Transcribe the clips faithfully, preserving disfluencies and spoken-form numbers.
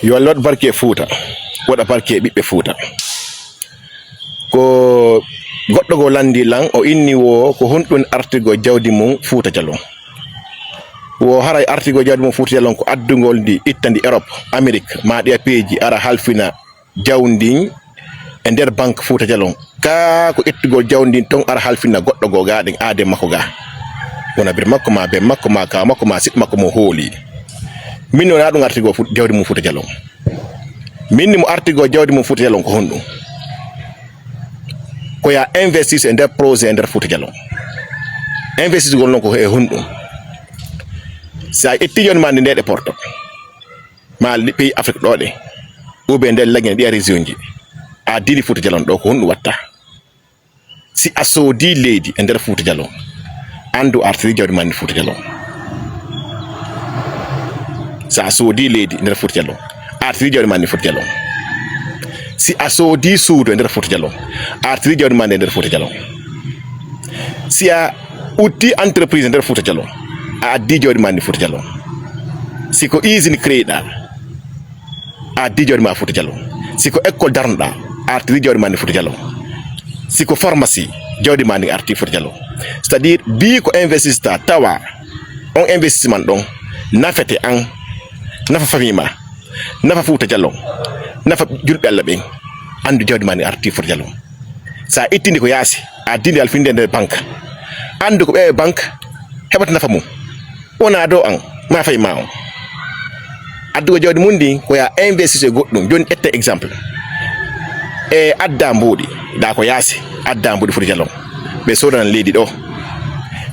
Yo Allah waɗ barke e Fuuta, waɗa barke e ɓiɓɓe Fuuta. Ko goɗɗo goo lanndii lan, o inni woo ko honɗun artirgol jawdi mun Fuuta Jalon. Woo haray artirgol jawdi mun Fuuta Jalon ko addugol ndi, itta ndi Erop, Amerik, maa ɗi a peeji, ara halfina jawdi ndin e nder bank Fuuta Jalon. Kaa ko ƴettugol jawdi ndin ton, ara halfina goɗɗo goo gaa ɗen aaden makko gaa. Wona bir makko, maa ben makko, maa kaaw makko, maa siɗɗo makko mo hooli. Min wonaa ɗun artirgol Fu-, jawdi mun Fuuta Jalon. Min ni mo artirgol jawdi mun Fuuta Jalon ko honɗun? Ko yaa investir e nder projet e nder Fuuta Jalon. Investirgol non ko e honɗun? Si a ƴettii jawdi maa ndi nde ɗe porto, maa li-, pays Afrique ɗoo ɗe, ou bien nder Lagine ɗi a région ji, a addii ndi Fuuta Jalon ɗoo, ko honɗun watta? Si a soodii leydi e nder Fuuta Jalon, anndu a artirii jawdi maa ndi Fuuta Jalon. Si a soodii leydi e nder Fuuta Jalon, a artirii jawdi maa ndi Fuuta Jalon. Si a soodii suudu e nder Fuuta Jalon, a artirii jawdi maa ndi e nder Fuuta Jalon. Si a uddii entreprise e nder Fuuta Jalon, a addii jawdi maa ndi Fuuta Jalon. Si ko usine créé-ɗaa, a addii jawdi maa Fuuta Jalon. Si ko école darnuɗaa, a artirii jawdi maa ndi Fuuta Jalon. Si ko pharmacie, jawdi maa ndi artii Fuuta Jalon. C'est-à-dire, bii ko investista tawa on investissement ɗon nafete an, nafa famille maa, nafa Fuuta Jalon, nafa julɓe Allah ɓen, anndu jawdi maa ndi artii Fuuta Jalon. Si a ittindi ko yaasi, a addii ndi halfinde nder banque, anndu ko ɓee banque heɓata nafa mun. Wonaa dow an, maa fay maa on. Addugol jawdi mun ndin, ko yaa investir e goɗɗun. Jooni, ƴetta exemple. E addaa mbuuɗi, ɗaa ko yaasi, addaa mbuuɗi Fuuta Jalon. Ɓe soodana leydi ɗoo.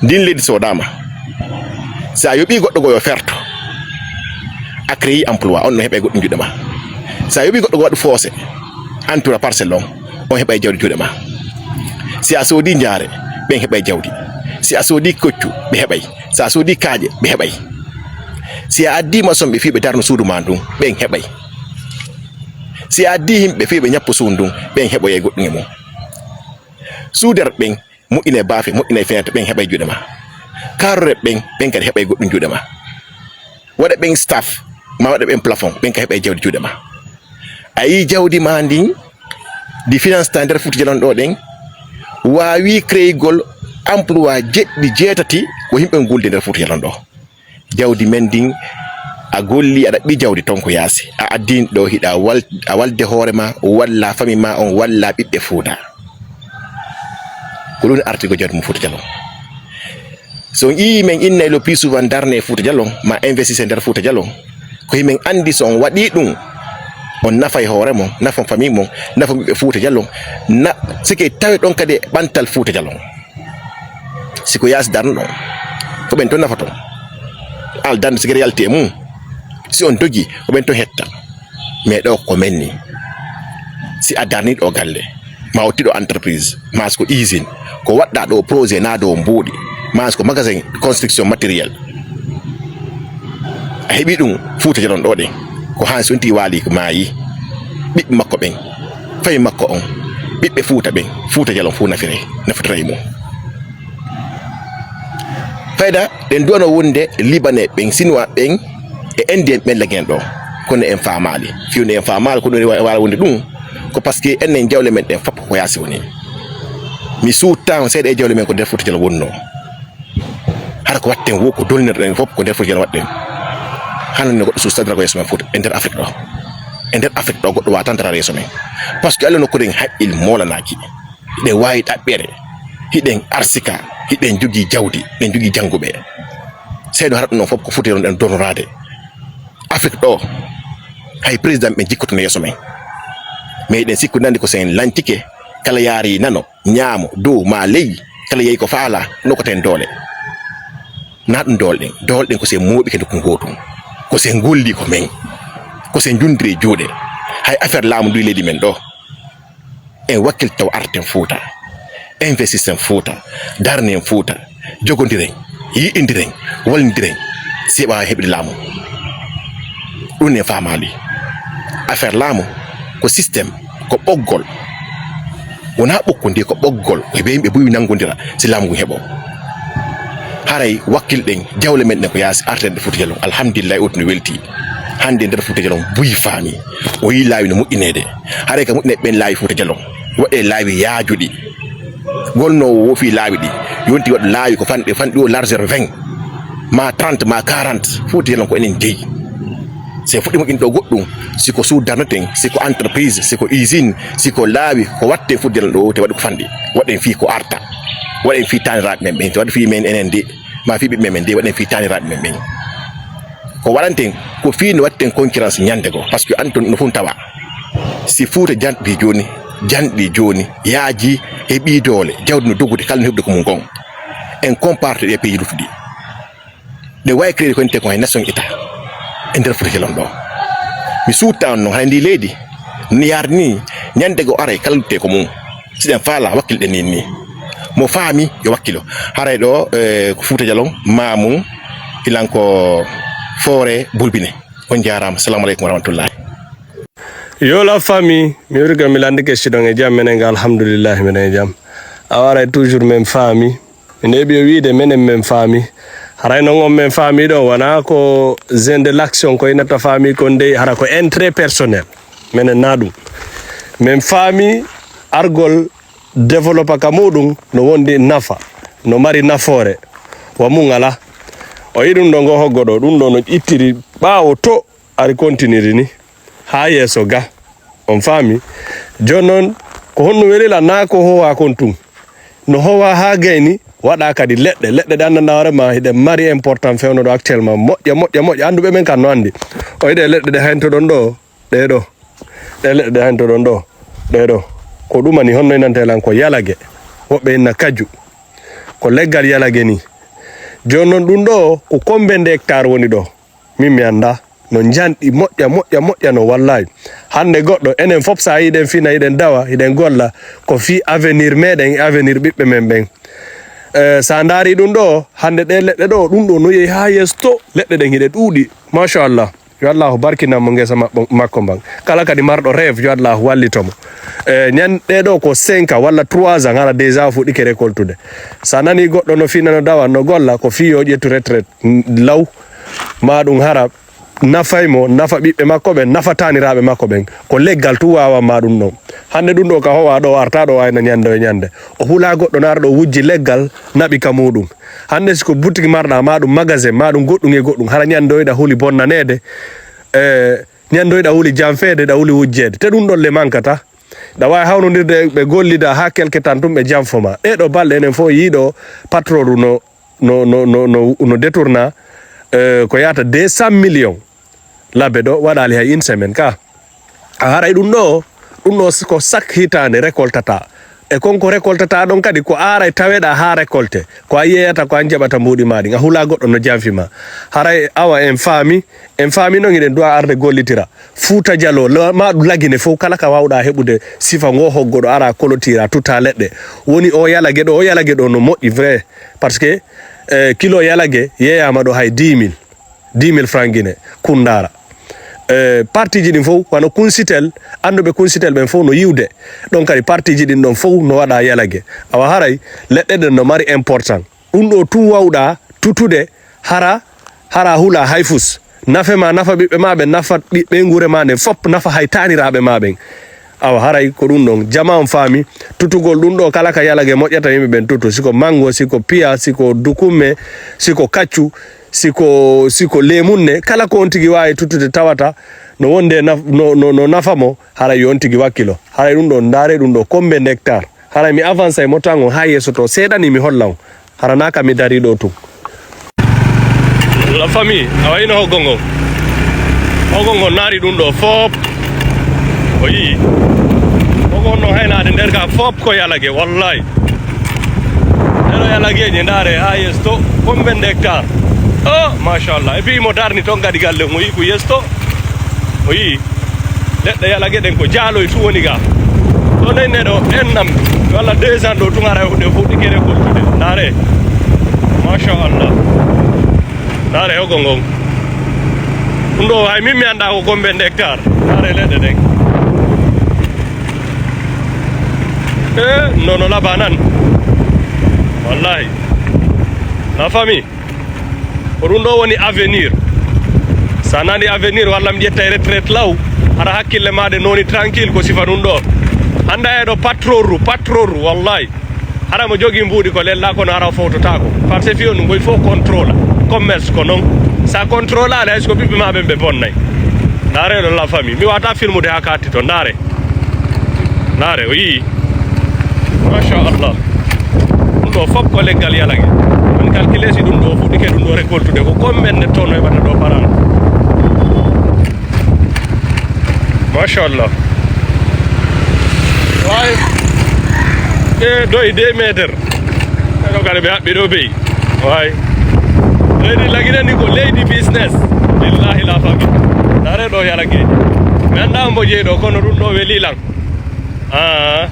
Ndin leydi soodaama. Si a yoɓii goɗɗo goo yo ferto, a créé emploi, on no heɓay goɗɗun juuɗe maa. Si a yoɓii goɗɗo goo waɗu fossé, entoura parcelle on, on heɓay jawdi juuɗe maa. Si a soodii njaare, ɓen heɓay jawdi. Si a soodii koccu, ɓe heɓay. Si a soodii kaaƴe, ɓe heɓay. Si a addii mason ɓe fii ɓe darno suudu maa ndun, ɓen heɓay. Si a addii yimɓe fii ɓe ñappo suudu ndun, ɓen heɓoyay goɗɗun e mun. Suuder ɓen, moƴƴinay baafe, moƴƴinay fenêtre, ɓen heɓay juuɗe maa. Kaarore ɓen, ɓen kadi heɓay goɗɗun juuɗe maa. Waɗa ɓen staff, maa waɗa ɓen plafond, ɓen kadi heɓay jawdi juuɗe maa. A yii jawdi maa ndin, ndi finance ta nder Fuuta Jalon ɗoo ɗen, waawii créégol emploi jeɗɗi, jeetati, ko yimɓe nguldi nder Fuuta Jalon ɗoo. Jawdi men ndin, a gollii, aɗa ɓi jawdi ton ko yaasi. A addii ndi ɗoo, hiɗa wal-, a walde hoore maa, walla famille maa on, walla ɓiɓɓe Fuuta. Ko ɗun artirgol jawdi mun Fuuta Jalon. Si on ƴiwii men innay le plus souvent darne e Fuuta Jalon, maa investir e nder Fuuta Jalon, ko himen anndi si on waɗii ɗun, on nafay hoore mon, nafon famille mon, nafon ɓiɓɓe Fuuta Jalon, na, sike tawe ɗon kadi e ɓantal Fuuta Jalon. Si ko yaasi darnuɗon, ko ɓen ton nafaton. Aldanɗo sike réalité e mum, si on dogii, ko ɓen ton hetta. Mais ɗoo ko men ni. Si a darnii ɗoo galle, maa a uddii ɗoo entreprise, maa si ko usine, ko waɗɗaa ɗoo projet naa dow mbuuɗi, maa si ko magasin construction matériel, a heɓii ɗun Fuuta Jalon ɗoo ɗen, ko Hans on tigi waali ko maayi, ɓiɓɓe makko ɓen, famille makko on, ɓiɓɓe Fuuta ɓen, Fuuta Jalon fow nafire, nafotiray mum. Fayda, ɗen duwano wonde Libanais ɓen, Chinois ɓen, e Indien ɓen Lagine ɗoo. Kono en faamaali. Fii wonde en faamaali, ko ɗun wa-, waala wonde ɗun, ko parce que enen jawle men ɗen fow ko yaasi woni. Mi suuttaama seeɗa e jawle men ko nder Fuuta Jalon wonnoo. Hara ko waɗten woo, ko dolnirɗen fow ko nder Fuuta Jalon waɗɗen. Hano no goɗɗo suustadira ko yeeso men Fuuta, e nder Afrik ɗoo. E nder Afrik ɗoo goɗɗo waawata daraade yeeso men. Parce que Alla nokkuɗen haqqil moolanaaki. Hiɗen waawi ɗaɓɓere. Hiɗen arsika. Hiɗen jogii jawdi. Hiɗen jogii jannguɓe. Sey no hara ɗun ɗon fow ko Fuuta Jalon ɗen dolnoraade. Afrik ɗoo, hay président ɓen jikkotono yeeso men. Mais hiɗen sikku nandi ko si en lancike, kala yaari nano, ñaamo, dow, maa ley, kala yehi ko faalaa, nokkoten doole. Naa ɗun doole ɗen. Doole ɗen ko si en mooɓike nokku gootun. Ko si en gollii ko men. Ko si en junndiri juuɗe. Hay affaire laamu ndu e leydi men ɗoo. En wakkilto tawa arten Fuuta. Investisen Fuuta. Darnen Fuuta. Jogondiren. Yi'indiren. Wallindiren. Si en waawi heɓude laamu. Ɗun en faamaali. Affaire laamu ko système, ko ɓoggol. Wonaa ɓokkundi, ko ɓoggol. Ko ɓe yimɓe buy nanngondira si laamu ngun heɓoo. Haray wakkilɗen jawle men ɗen ko yaasi, arten ɗe Fuuta Jalon. Alhamdulillahi, o tun weltii. Hannde nder Fuuta Jalon buy faami. O yii laawi no moƴƴineede. Haray ka moƴƴineede ɓen laawi Fuuta Jalon. Waɗee laawi yaajuɗi. Golnoowo woo fii laawi ɗi. Yonti waɗu laawi ko fanɗi, fanɗi o largeur vingt, maa trente, maa quarante. Fuuta Jalon ko enen jeyi. Si en fuɗɗii moƴƴinde ɗoo goɗɗum, si ko suudu darneten, si ko entreprise, si ko usine, si ko laawi, ko waɗten Fuuta Jalon ɗoo, te waɗu ko fanɗi. Waɗen fii ko arta. Waɗen fii taaniraaɓe men ɓen, te waɗu fii men enen de, maa fii ɓiɓɓe men de, waɗen fii taaniraaɓe men ɓen. Ko waɗanten, ko fii no waɗten concurrence ñannde goo, parce que anton no fuu tawa. Si Fuuta janɗi jooni, janɗi jooni, yaaji e ɓii doole, jawdi no doggude, kala no heɓude ko mum kon. En compare ɗee pays luttuɗi. Ɗe waawi créer ko ente ko hay nation état e nder Fuuta Jalon ɗoo. Mi suuɗta on non, hay ndii leydi, ni yaar nii, ñannde goo aray, kala luttee ko mum. Si ɗen faalaa, wakkilɗen nii nii. Mo faami, yo wakkilo. Haray ɗoo, eh, ko Fuuta Jalon, maa mum, ilan ko Foore Bulbine. On jaaraama. Salaamu aleykum wa rahmatullaahi. Yo la famille, mi wiri ko mi landike sidon e jam, menen ga alhamdulillahi, menen e jam. A waray toujours men faami. Mi neeɓi o wiide menen men faami. Haray non on men faami ɗo, wona ko Jeune de l'Action ko inata faami kon dey, hara ko intérêt personnel. Menen na ɗum. Men faami argol développa ka muɗum no wondi nafa, no mari nafoore. Wa mum ala. O yi ɗum ɗo ngo hoggo ɗo, ɗum ɗo no ittiri ɓaawo to ari kontiniri ni. Haa yeeso ga. On faami? Jooni noon, ko honno welila naa ko howa kon tun? No howa haa gayni, waɗa kadi leɗɗe. Leɗɗe ɗe anndanɗaa hoore ma, hiɗe mari important fewndo ɗo actuellement. Moƴƴa, moƴƴa, moƴƴa. Annduɓe men kan no anndi. O yiɗe leɗɗe ɗe hayntoɗon ɗo, ɗee ɗo. Ɗee leɗɗe ɗe hayntoɗon ɗo, ɗee ɗo. Ko ɗumani honno inantee lan ko yalage. Woɓɓe inna kaju. Ko leggal yalage ni. Jooni noon ɗum ɗo, ko combien de hectare woni ɗo? Min mi anndaa. No njanɗi moƴƴa, moƴƴa, moƴƴa no wallaahi. Hannde goɗɗo, enen fof so a yiɗen fina, hiɗen dawa, hiɗen golla, ko fii avenir meɗen e avenir ɓiɓɓe men ɓen. Eh, so a ndaari ɗum ɗo, hannde ɗee leɗɗe ɗo, ɗum ɗo no yehi haa yeeso to, leɗɗe ɗen hiɗe ɗuuɗi. Machallah. Yo Allahu barkinan mo ngesa maɓɓo-, makko mban. Kala kadi marɗo rêve, yo Allahu wallito mo. Eh, ñan-, ɗee ɗo ko cinq ans walla trois ans, hara déjà o fuɗɗike récoltude. So a nanii goɗɗo no fina, no dawa, no golla, ko fii yo ƴettu retraite, n-, law, ma ɗum hara nafay mo, nafa ɓiɓɓe makko ɓen, nafa taaniraaɓe makko ɓen. Ko leggal tun waawan ma ɗum ɗon. Hannde ɗum ɗo ka howa ɗo, arta ɗo ayna ñande e ñande. O hula goɗɗo naara ɗo wujji leggal, naɓi ka muɗum. Hannde si ko boutique marɗa, ma ɗum magasin, ma ɗum goɗɗum e goɗɗum, hara ñande o yiɗa huli bonnaneede, e ñande o yiɗa huli janfeede, ɗa huli wujjeede. Te ɗum ɗon le mankata. Ɗa waawi hawnondirde ɓe gollida haa quelque temps tun ɓe janfo ma. Ɗee ɗo balɗe enen fof yiiɗo patron no no, no, no, no, no détourna, eh, ko yahata deux cent millions labbe ɗo, waɗaali hay une semaine ka. A haray ɗum ɗo, ɗum ɗo ko sak hitaande récoltata. E kon ko récoltata ɗon kadi ko aray taweɗa haa récolté. Ko a yeeyata ko an jaɓata mbuuɗi ma ɗin. A hula goɗɗo no janfi ma. Haray awa en faami, en faami non hiɗen duwa arde gollitira. Fuuta Jaloo, la-, ma ɗum Lagine fof, kala ka waawɗa heɓude sifa ngo hoggo ɗo ara kolotira, tutta leɗɗe. Woni o yalage ɗo, o yalage ɗo no moƴƴi vrai. Parce que, eh, kilo yalage yeeyama ɗo hay dix mille, dix mille francs Guinée, kundaara. Eh, partie ji ɗin fof, wano kunsitel, annduɓe kunsitel ɓen fof no yiwde. Ɗon kadi partie ji ɗin ɗon fof no waɗa yalage. Awa haray, leɗɗe ɗen no mari important. Ɗum ɗo tun wawɗa tutude hara, hara hula hay fus. Nafe ma, nafa ɓiɓɓe ma ɓen, nafa ɓi-, ɓeynguure ma nden fop, nafa hay taaniraaɓe ma ɓen. Awa haray ko ɗum ɗon. Jama on faami, tutugol ɗum ɗo kala ka yalage moƴƴata yimɓe ɓen tutu. Si ko mango, si ko piya, si ko dukumme, si ko kaccu, si ko, si ko leemunne, kala ko on tigi waawi tutude tawata no wonde naf-, no, no, no nafa mo, haray yo on tigi wakkilo. Haray ɗum ɗo, ndaare ɗum ɗo, combien d'hectares? Haray mi avancay mo tan on haa yeeso to seeɗa ni mi holla on. Hara naa ka mi darii ɗo tun. La famille, a wayno hoggo ngon. Hoggo ngon naari ɗum ɗo fop. O yii. Hoggo on no haynaade nder ka fop ko yalage, wallahi. Ɗeɗo yalageeje ndaare haa yeeso to, combien d'hectares? Oh, machallah. Et puis mo darni toon kadi galle mo yii ko yeeso to. O yii. Leɗɗe yalage ɗen ko jaaloy tun woni ga. Ɗo nen neɗo en nam. Walla deux ans ɗo tun ara huɗe fuɗɗi kere koltude. Ndaare. Machallah. Ndaare hoggo ngon. Ɗum ɗo hay min mi annda ko combien d'hectares. Ndaare leɗɗe ɗen. E, no, no laba nan. Wallahi. La famille. Ko ɗum ɗo woni avenir. Sa nani avenir walla mi ƴettay retraite law, hara hakkille maɗe noni tranquille ko sifa ɗum ɗo. Handa e ɗo patroru, patroru, wallahi. Hara mo jogi mbuuɗi ko lella kono hara fowtotako. Parce que fiyo ɗum koye fof contrôle. Commerce ko noon. Sa contrôle ale hay so ko ɓiɓɓe ma ɓen ɓe bonnay. Ndaare ɗo la famille. Mi wata filmude ha katti to. Ndaare. Ndaare o yii. Machallah. Ɗum ɗo fof ko leggal yalage. On calcule si ɗum ɗo fuɗɗike ɗum ɗo récoltude ko combien de tonnes o heɓata ɗo par an. Machallah. Way. E doy deux mètres. Eno kadi ɓe haɓɓi ɗo beyi. Way. Leydi lagine ni ko leydi business. Billahi la famille. Ndaare ɗo yala geeji. Mi annda mbo jeyi ɗo kono ɗum ɗo weli lan. Ah.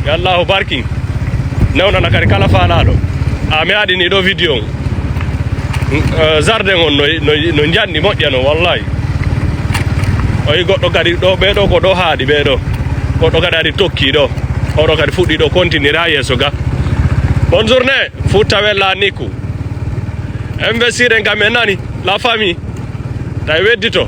Yo Allahu barkin. Newnana kadi kala faalaɗo. A mi aɗini ɗo vidéo on. Eh, jardin on no, no, no njanɗi moƴƴa no wallahi. O yi goɗɗo kadi ɗo ɓeɗo ko ɗo haaɗi ɓeɗo. Goɗɗo kadi ari tokki ɗo. Oɗo kadi fuɗɗi ɗo continue ha yeeso ga. Bonne journée. Fuuta wella niku. Investir en kam en nani. La famille. Tawi weddito.